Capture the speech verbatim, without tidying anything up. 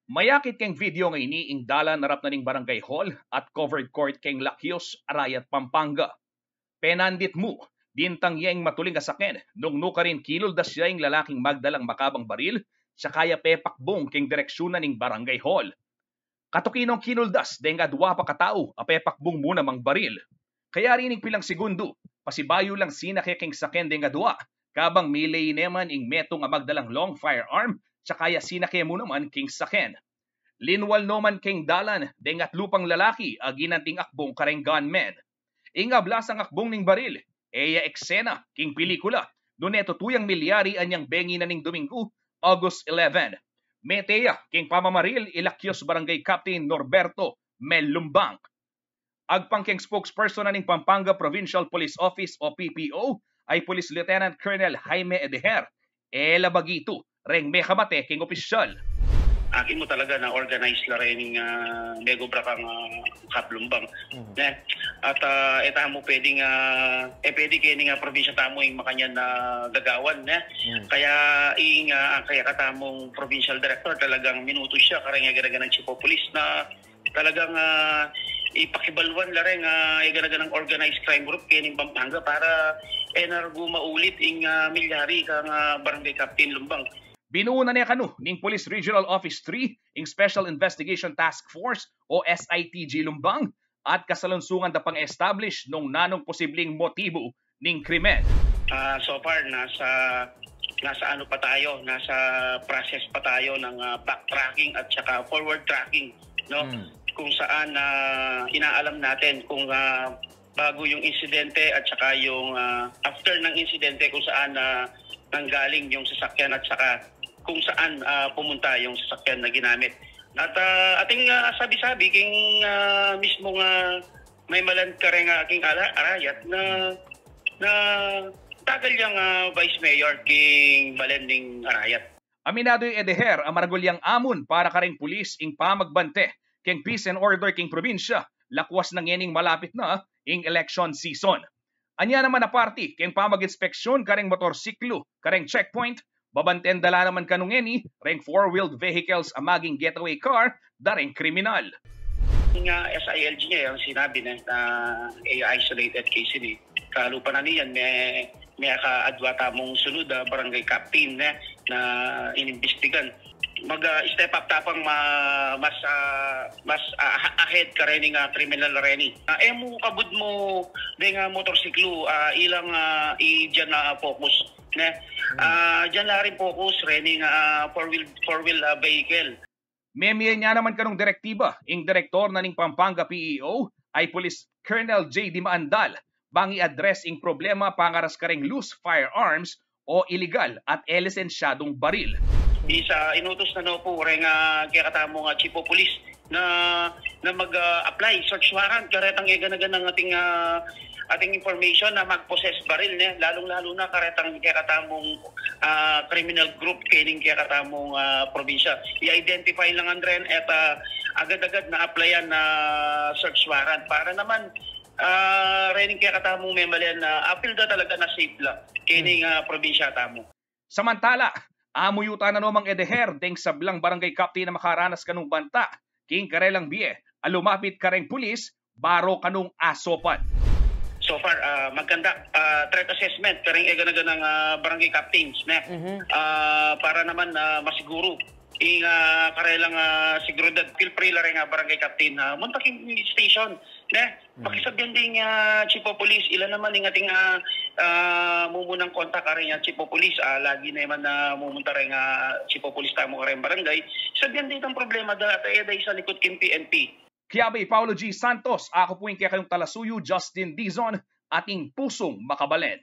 Mayakit keng video ngeni ing dalan arap na ning Barangay Hall at covered court keng Lakios, Arayat, Pampanga. Penandit mu, bintang ya ing matuling a saken nung nukarin kinuldas ya ing lalaking magdalang makabang baril, saka ya pepakbung keng direksyun na ning Barangay Hall. Katuki nong kinuldas deng adua pa katau a pepakbung mu namang baril. Kayari ning pilang segundo, pasibayu lang sinake keng saken deng adua, kabang miley ne man ing metung a magdalang long firearm, saka ya sinake mu naman keng saken. Linwal no man keng dalan deng atlu pang lalaki a ginanting akbung kareng gunman. Ing ablasang akbung ning baril, e ya eksena king pelikula, nune tutuyang milyari anyang bengi na ning Dominggu, August eleven. Mete ya keng pamamaril i Lakios Barangay Captain Norberto Mel Lumbang. Agpang keng spokesperson na ning Pampanga Provincial Police Office o P P O, ay Police Lieutenant Colonel Jaime Edejer, e la bagitu reng mekamate keng opisyal. Atin mu talaga na organized la reng, ah, megobra kang, ah, Kap Lumbang. Mhm. Ne? At, ah, e tamu pwedeng, ah, e pwede keni king probinsya tamu ing makanyan na gagawan, ne? Mhm. Kaya ing, ah, kaya katamung provincial director talagang minutus ya kareng eganaganang chief of police na talagang, ah, ipakibaluan la reng, ah, eganaganang organized crime group keni king Pampanga para e na rugu maulit ing, ah, milyari kang, ah, Barangay Captain Lumbang. Binuo na ne kanu ning Police Regional Office three ing Special Investigation Task Force o S I T G Lumbang at kasalungsungan da pang establish nung nanung posibleng motibu ning krimen. Ah, so far, nasa, nasa ano pa tayo, nasa process pa tayo ng, ah, backtracking at saka forward tracking, no? Hmm. Kung saan, ah, inaalam natin kung, ah, bago yung insidente at saka yung, ah, after ng insidente kung saan, ah, nanggaling yung sasakyan at saka kung saan, ah, pumunta yung sasakyan na ginamit. At, ah, ating, ah, sabi-sabi king, ah, mismong, ah, maymalan kareng, ah, king ala-, arayat na, na tagal yang, ah, vice mayor king balen ning arayat. Aminadu i Edejer a maragul yang amun para kareng pulis ing pamagbante keng peace and order keng probinsya, lakwas na ngening malapit na ing election season. Anya naman a parti keng pamag-inspeksyon kareng motorsiklu kareng checkpoint, babanten da la naman kanu ngeni reng four-wheeled vehicles a maging getaway car da reng kriminal. Nga S I L G niya, yung sinabi na, na isolated case ini. Kalupa na niyan, may, may kaadwa tamung sunod, ah, barangay captain na, na inimbestigan. Mag, ah, step up tapang ma-, mas, ah, mas, ah, ha-, ahead kareni nga criminal reni. Ah, e mu kabud mu deng, ah, motorsiklu, ah, ilang, ah, i-, diyan na focus, ne? Hmm. Ah, diyan na rin focus reni nga, ah, four-wheel, four-wheel, ah, vehicle. Memie ne naman kanung direktiba ing direktor na ning Pampanga P E O, ay Police Colonel J D Maandal, bang i-address ing problema pangaras kareng loose firearms o iligal at e lisensyadung baril. Isa, inutus na no pu reng, ah, kekatamung, ah, chief of police na, na mag, ah, apply search warrant karetang eganaganang ating, ah, ating information na mag-possess baril, ne? Lalung-lalu na karetang kekatamung, ah, criminal group kening kekatamung, ah, probinsya. I-identify lang ren at, ah, agad-agad na applyan na search warrant para naman, ah, rening kekatamung memalen na apil da talaga na safe la kening, ah, probinsya tamu. Samantala, amuyutan na no mang Edejer deng sablang barangay captain a makaranas kanung banta king karelang bie a lumapit kareng pulis baro kanung asopan. So far, ah, maganda, ah, threat assessment kareng eganaganang, ah, barangay captains, ne? Mhm. Ah, para naman, ah, masiguru ing, ah, karelang, ah, seguridad. Feel free la reng, ah, barangay captain, ah, munta king station, ne? Hmm. Pakisabyan ding, ah, chief of police, ila naman ing ating, ah, ah, mumunang kontak kareng, ah, chief of police, ah, lagi na man, ah, mumunta reng, ah, chief of police tamu kareng barangay. Sabyan da itang problema da, at e da isa likut king P N P. Kaya ba i Paulo G Santos, aku pu ing kekayung talasuyu, Justin Dizon, ating pusung makabalen.